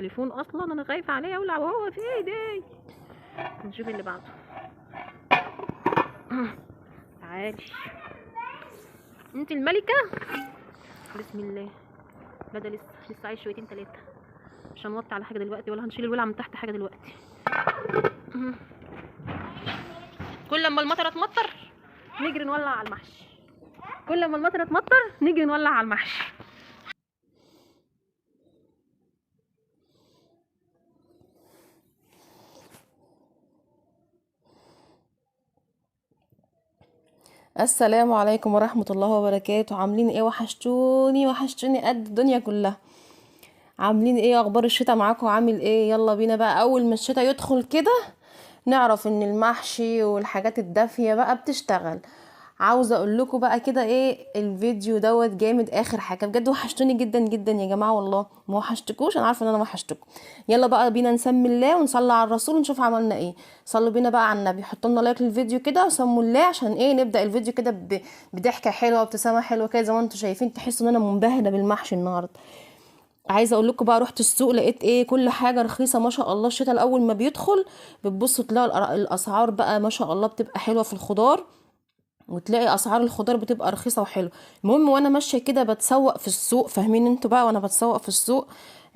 التليفون اصلا، انا خايفة عليه يولع وهو في ايدي. نشوف اللي بعده. تعالي انت الملكة، بسم الله. لا ده لسه عايش شويتين ثلاثة، مش هنوطي على حاجة دلوقتي ولا هنشيل الولعه من تحت حاجة دلوقتي. كل ما المطره تمطر نجري نولع على المحشي، كل ما المطره تمطر نجري نولع على المحشي. السلام عليكم ورحمة الله وبركاته. عاملين ايه؟ وحشتوني وحشتوني قد الدنيا كلها. عاملين ايه؟ اخبار الشتاء معاكم عامل ايه؟ يلا بينا بقى، اول ما الشتاء يدخل كده نعرف ان المحشي والحاجات الدافية بقى بتشتغل. عاوزة اقول لكم بقى كده ايه الفيديو دوت جامد اخر حاجة بجد. وحشتوني جدا جدا يا جماعة، والله ما وحشتكوش، انا عارفة ان انا وحشتكم. يلا بقى بينا نسمي الله ونصلي على الرسول ونشوف عملنا ايه. صلوا بينا بقى على النبي، حطوا لنا like للفيديو كده وسموا الله عشان ايه نبدأ الفيديو كده بضحكة حلوة وابتسامة حلوة كده. زي ما انتم شايفين تحسوا ان انا منبهرة بالمحشي النهارده. عايزه اقول لكم بقى، رحت السوق لقيت ايه كل حاجة رخيصة ما شاء الله. الشتاء الاول ما بيدخل بتبصوا تلاقوا الاسعار بقى ما شاء الله بتبقى حلوة في الخضار، وتلاقي اسعار الخضار بتبقى رخيصة وحلوه. المهم وانا ماشية كده بتسوق في السوق، فاهمين انتوا بقى، وانا بتسوق في السوق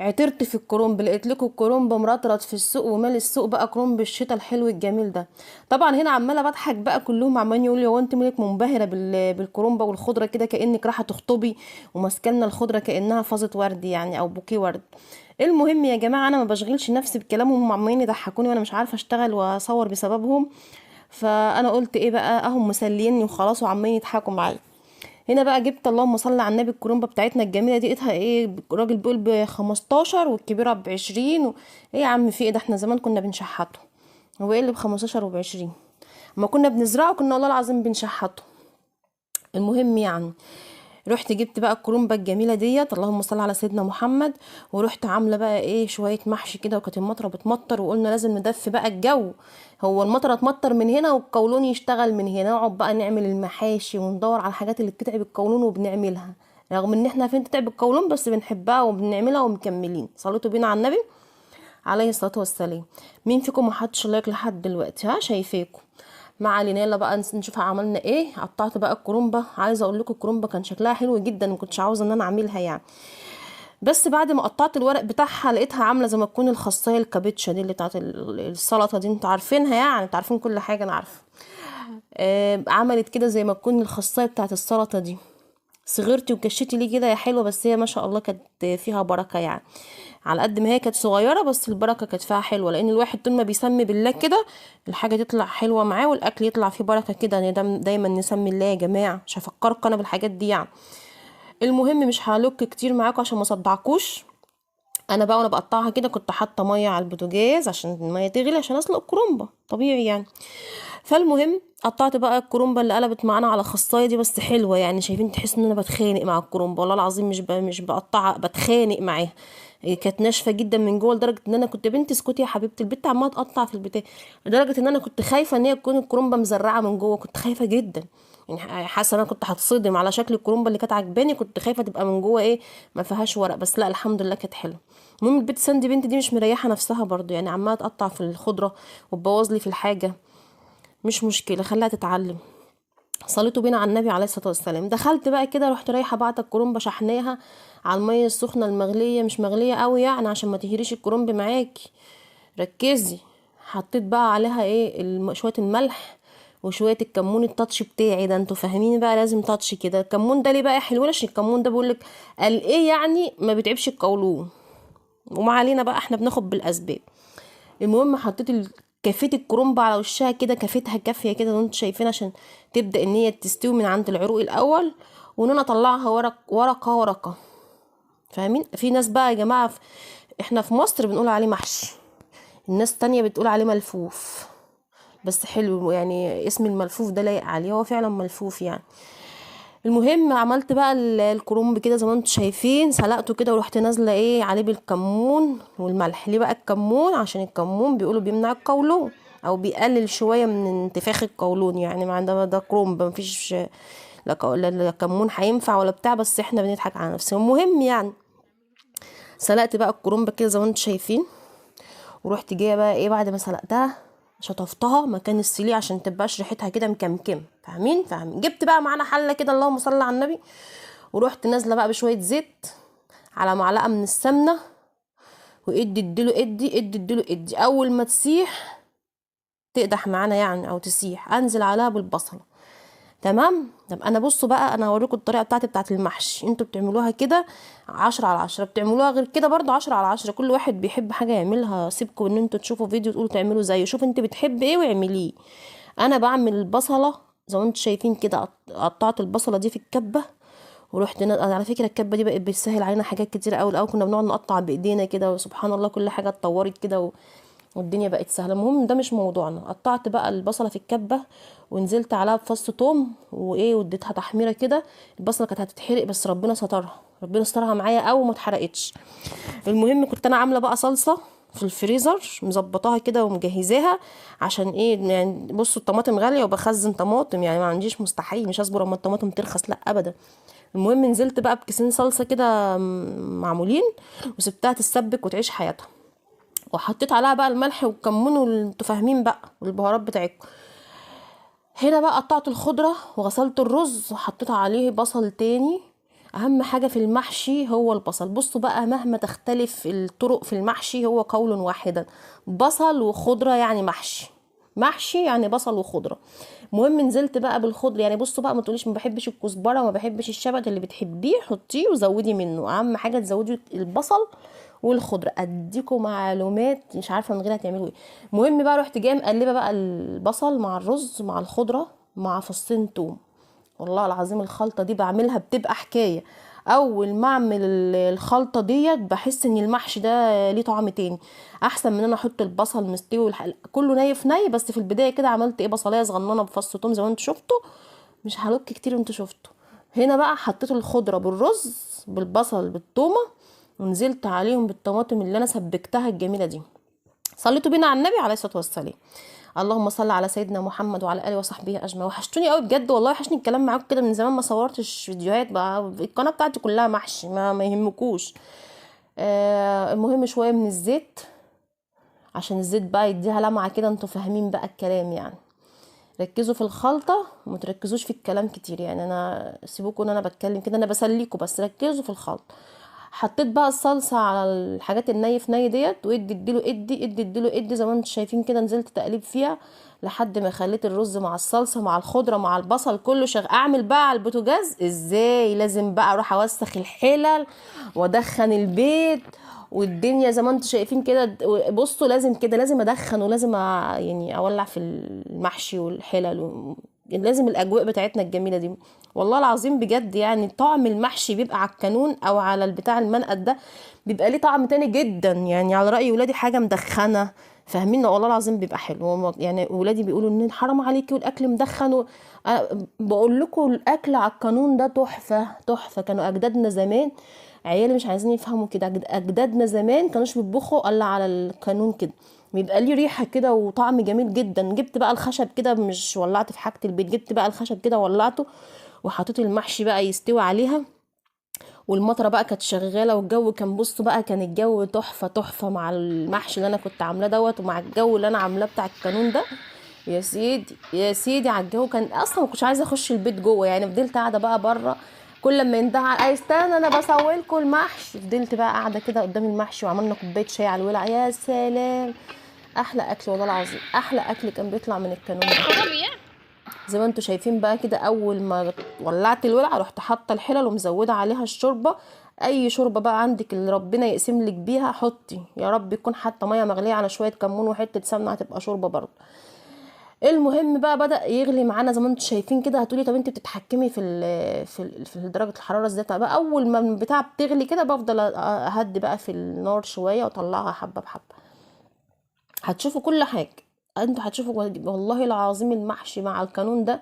عثرت في الكرنب، لقيت لكم الكرنب مرطرط في السوق ومال السوق بقى كرنب الشتاء الحلو الجميل ده. طبعا هنا عماله بضحك بقى، كلهم عمالين يقولوا هو انت مالك منبهره بالكرنبه والخضره كده كانك رايحة تخطبي، وماسكلنا الخضرة كانها فازة ورد يعني او بوكيه ورد. المهم يا جماعة انا ما بشغلش نفسي بكلامهم، هم عمالين يضحكوني وانا مش عارفه اشتغل واصور بسببهم. فانا قلت ايه بقى، اهم مسليني وخلاص وعمالين يضحكوا معايا. هنا بقى جبت اللهم صل على النبي الكرومبه بتاعتنا الجميلة دي، لقيتها ايه الراجل بيقول ب15 والكبيرة ب20 ايه يا عم في ايه ده، احنا زمان كنا بنشحته، هو ايه اللي ب15 وب20؟ اما كنا بنزرعه كنا والله العظيم بنشحته. المهم يعني رحت جبت بقى الكرومبه الجميلة ديت، اللهم صل على سيدنا محمد، ورحت عامله بقى ايه شوية محشي كده. وكانت المطره بتمطر وقلنا لازم ندفي بقى الجو، هو المطره تمطر من هنا والقولون يشتغل من هنا، نقعد بقى نعمل المحاشي وندور على الحاجات اللي بتتعب القولون وبنعملها، رغم ان احنا فين تتعب القولون بس بنحبها وبنعملها ومكملين. صليتوا بينا على النبي عليه الصلاة والسلام. مين فيكم ما حطش like لحد دلوقتي؟ ها شايفاكم. ما علينا، يلا بقى نشوف عملنا ايه. قطعت بقى الكرومبه، عايزه اقول لكم الكرومبه كان شكلها حلو جدا، ما كنتش عاوزه ان انا اعملها يعني، بس بعد ما قطعت الورق بتاعها لقيتها عامله زي ما تكون الخصايه الكابتشا دي اللي بتاعت السلطة دي، انتوا عارفينها يعني، انتوا عارفين كل حاجة انا عارفه. عملت كده زي ما تكون الخصايه بتاعت السلطة دي. صغرتي وكشتي ليه كده يا حلوة، بس هي ما شاء الله كانت فيها بركة يعني، على قد ما هي كانت صغيرة بس البركة كانت فيها حلوة، لان الواحد طول ما بيسمي بالله كده الحاجة تطلع حلوة معاه والاكل يطلع فيه بركة كده. يعني دايما نسمي الله يا جماعة، مش هفكركم انا بالحاجات دي يعني. المهم مش هلك كتير معاكم عشان ما اصدعكوش. انا بقى وانا بقطعها كده كنت حاطه مية على البوتاجاز عشان المية تغلي عشان اسلق الكرنبه طبيعي يعني. فالمهم قطعت بقى الكرنبه اللي قلبت معانا على خصايه دي، بس حلوة يعني، شايفين تحس ان انا بتخانق مع الكرنبه والله العظيم، مش بقطعها بتخانق معاها. كانت ناشفة جدا من جوه لدرجة ان انا كنت بنتي اسكتي يا حبيبتي، البت عماله تقطع في البتاع، لدرجة ان انا كنت خايفة ان هي تكون الكرنبه مزرعة من جوه، كنت خايفة جدا يعني، حاسه ان انا كنت هتصدم على شكل الكرنبه اللي كانت عجباني، كنت خايفة تبقى من جوه ايه ما فيهاش ورق، بس لا الحمد لله كانت حلوة. المهم البت ساندي بنتي دي مش مريحه نفسها برضو يعني، عماله تقطع في الخضرة وتبوظ لي في الحاجة، مش مشكلة خليها تتعلم. صليتوا بينا على النبي عليه الصلاة والسلام. دخلت بقى كده رحت رايحة بعت الكرنبه شحناها على المية السخنة المغليه، مش مغليه قوي يعني عشان ما تهريش الكرنب معاكي، ركزي. حطيت بقى عليها ايه شوية الملح وشوية الكمون، التاتش بتاعي ده انتوا فاهمين بقى، لازم تاتش كده. الكمون ده ليه بقى حلو؟ عشان الكمون ده بيقولك قال ايه يعني ما بيتعبش القولون، وما علينا بقى احنا بناخد بالاسباب. المهم حطيت كفيت الكرنبه على وشها كده، كفتها كافيه كده وانتوا شايفين، عشان تبدا ان هي تستوي من عند العروق الاول، وان انا اطلعها ورق ورقة ورقة، فاهمين؟ في ناس بقى يا جماعة احنا في مصر بنقول عليه محشي، الناس التانية بتقول عليه ملفوف، بس حلو يعني اسم الملفوف ده لايق عليه، هو فعلا ملفوف يعني. المهم عملت بقى الكرنب كده زي ما انتم شايفين، سلقته كده ورحت نازله ايه عليه بالكمون والملح. ليه بقى الكمون؟ عشان الكمون بيقولوا بيمنع القولون او بيقلل شوية من انتفاخ القولون يعني، ما عندنا ده كرنب مفيش لا كمون هينفع ولا بتاع، بس احنا بنضحك على نفسنا. المهم يعني سلقت بقى الكرنب كده زي ما انتم شايفين، ورحت جاية بقى ايه بعد ما سلقتها شطفتها مكان السليق عشان تبقاش ريحتها كده مكمكمه، فاهمين؟ فاهمين. جبت بقى معانا حله كده، اللهم صل على النبي، ورحت نازله بقى بشوية زيت على معلقه من السمنة، وادي اديله ادي ادي اديله ادي. اول ما تسيح تقدح معانا يعني او تسيح، انزل عليها بالبصله. تمام. طب انا بصوا بقى، انا هوريكم الطريقة بتاعتي بتاعت المحشي. انتوا بتعملوها كده 10 على 10، بتعملوها غير كده برضو 10 على 10. كل واحد بيحب حاجة يعملها، سيبكم ان انتوا تشوفوا فيديو تقولوا تعملوا زيه. شوف انت بتحب ايه واعمليه. انا بعمل البصله زي ما انتوا شايفين كده، قطعت البصله دي في الكبه ورحت على فكرة الكبه دي بقت بتسهل علينا حاجات كتير قوي. الاول كنا بنقعد نقطع بايدينا كده، وسبحان الله كل حاجة اتطورت كده والدنيا بقت سهلة. المهم ده مش موضوعنا. قطعت بقى البصله في الكبه ونزلت عليها بفص توم وايه، واديتها تحميره كده. البصله كانت هتتحرق بس ربنا سترها، ربنا سترها معايا قوي وما اتحرقتش. المهم كنت انا عامله بقى صلصه في الفريزر، مظبطاها كده ومجهزاها عشان ايه يعني. بصوا الطماطم غالية وبخزن طماطم، يعني ما عنديش مستحيل، مش هصبر اما الطماطم ترخص، لا ابدا. المهم نزلت بقى بكيسين صلصه كده معمولين، وسبتها تتسبك وتعيش حياتها، وحطيت عليها بقى الملح والكمون وانتوا فاهمين بقى والبهارات بتاعتكم. هنا بقى قطعت الخضرة وغسلت الرز وحطيت عليه بصل تاني. اهم حاجة في المحشي هو البصل. بصوا بقى مهما تختلف الطرق في المحشي هو قول واحدا، بصل وخضره يعني محشي، محشي يعني بصل وخضره. المهم نزلت بقى بالخضره، يعني بصوا بقى ما تقوليش ما بحبش الكزبره وما بحبش الشبت، اللي بتحبيه حطيه وزودي منه. اهم حاجة تزودي البصل والخضره. اديكم معلومات مش عارفه من غيرها تعملوا ايه. المهم بقى رحت جاية مقلبه بقى البصل مع الرز مع الخضرة مع فصين توم. والله العظيم الخلطة دي بعملها بتبقى حكاية. اول ما اعمل الخلطة ديت بحس ان المحشي ده ليه طعم تاني، احسن من انا احط البصل مستوي كله ني في ني. بس في البداية كده عملت ايه، بصلايه صغننه بفص توم زي ما انتوا شفتوا، مش هلك كتير انتوا شفتوا. هنا بقى حطيت الخضرة بالرز بالبصل بالتومه، ونزلت عليهم بالطماطم اللي انا سبكتها الجميلة دي. صليتوا بينا على النبي عليه الصلاة والسلام. اللهم صل على سيدنا محمد وعلى اله وصحبه اجمعين. وحشتوني قوي بجد والله، وحشني الكلام معاكم كده من زمان، ما صورتش فيديوهات بقى، القناة بتاعتي كلها محشي، ما يهمكوش. المهم شوية من الزيت عشان الزيت بقى يديها لمعة كده، انتوا فاهمين بقى الكلام يعني. ركزوا في الخلطة وما تركزوش في الكلام كتير، يعني انا سيبوكم ان انا بتكلم كده، انا بسليكم بس ركزوا في الخلطة. حطيت بقى الصلصه على الحاجات الني في ني ديت، وادي اديله ادي ادي اديله ادي زي ما انتم شايفين كده. نزلت تقليب فيها لحد ما خليت الرز مع الصلصه مع الخضرة مع البصل كله شغال. اعمل بقى على البوتاجاز ازاي؟ لازم بقى اروح اوسخ الحلل وادخن البيت والدنيا زي ما انتم شايفين كده. بصوا لازم كده، لازم ادخن ولازم يعني اولع في المحشي والحلل لازم الاجواء بتاعتنا الجميلة دي. والله العظيم بجد يعني طعم المحشي بيبقى على الكانون او على البتاع المنقد ده بيبقى ليه طعم تاني جدا، يعني على راي ولادي حاجة مدخنه، فاهمين؟ والله العظيم بيبقى حلو. يعني ولادي بيقولوا ان حرام عليكي والاكل مدخن بقول لكم الاكل على الكانون ده تحفة تحفة. كانوا اجدادنا زمان، عيالي مش عايزين يفهموا كده، اجدادنا زمان كانوش بيطبخوا الا على الكانون كده، بيبقى ليه ريحه كده وطعم جميل جدا. جبت بقى الخشب كده، مش ولعت في حاجة البيت، جبت بقى الخشب كده ولعته وحطيت المحشي بقى يستوي عليها، والمطره بقى كانت شغالة والجو كان بصوا بقى كان الجو تحفة تحفة مع المحشي اللي انا كنت عاملاه دوت، ومع الجو اللي انا عاملاه بتاع الكانون ده. يا سيدي يا سيدي على الجو، كان اصلا ما كنتش عايزه اخش البيت جوه، يعني فضلت قاعدة بقى بره كل لما يندعى استنى انا بسوي لكم المحشي. فضلت بقى قاعدة كده قدام المحشي وعملنا كوباية شاي على الولع. يا سلام، احلى اكل والله العظيم، احلى اكل كان بيطلع من الكانون ده. زي ما انتوا شايفين بقى كده، اول ما ولعت الولعه رحت حاطه الحلل ومزوده عليها الشوربة. اي شوربة بقى عندك اللي ربنا يقسم لك بيها حطي، يا رب يكون حتى مية مغليه على شوية كمون وحتة سمنه هتبقى شوربة برضه. المهم بقى بدا يغلي معانا زي ما انتوا شايفين كده. هتقولي طب انت بتتحكمي في في في درجه الحرارة ازاي؟ طب اول ما البتاع بتغلي كده بفضل اهدي بقى في النار شوية واطلعها حبه بحبه. هتشوفوا كل حاجة، انتوا هتشوفوا والله العظيم المحشي مع الكانون ده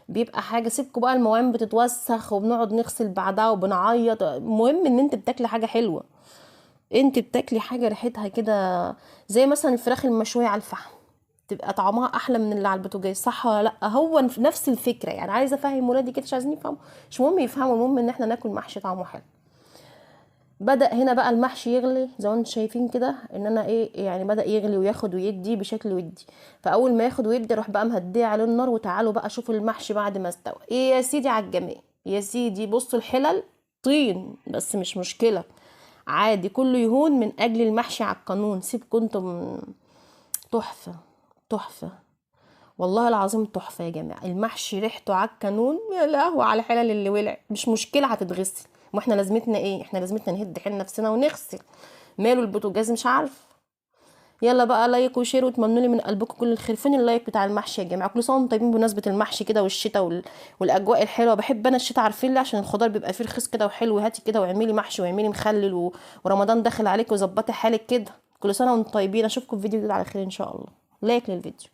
بيبقى حاجة. سيبكوا بقى المواعين بتتوسخ وبنقعد نغسل بعدها وبنعيط، المهم ان انت بتاكلي حاجة حلوة، انت بتاكلي حاجة ريحتها كده زي مثلا الفراخ المشويه على الفحم، تبقى طعمها احلى من اللي على البوتاجاز، صح ولا لا؟ هو نفس الفكرة، يعني عايزه افهم ولادي كده، مش عايزين يفهموا، مش مهم يفهموا، المهم ان احنا ناكل محشي طعمه حلو. بدأ هنا بقى المحشي يغلي زي ما انتم شايفين كده، ان انا ايه يعني بدأ يغلي وياخد ويدي بشكل ودي. فاول ما ياخد ويدي اروح بقى مهديه عليه النار، وتعالوا بقى شوفوا المحشي بعد ما استوى. ايه يا سيدي على الجمال يا سيدي. بصوا الحلل طين، بس مش مشكلة عادي، كله يهون من اجل المحشي على القانون. سيبكم انتم، تحفة تحفة والله العظيم تحفة يا جماعة. المحشي ريحته على الكانون، يا لهوي على الحلل اللي ولع. مش مشكلة هتتغسل، ما احنا لازمتنا ايه؟ احنا لازمتنا نهد حيل نفسنا ونغسل. ماله البوتاجاز مش عارف. يلا بقى like و share، واتمنوا لي من قلبكم كل الخير. فين ال like بتاع المحشي يا جماعة؟ كل سنة وانتم طيبين بمناسبة المحشي كده والشتاء والاجواء الحلوة. بحب انا الشتاء، عارفين ليه؟ عشان الخضار بيبقى فيه رخيص كده وحلو. هاتي كده واعملي محشي واعملي مخلل ورمضان داخل عليك وظبطي حالك كده. كل سنة وانتم طيبين، اشوفكم في فيديو جديد على خير ان شاء الله. like للفيديو.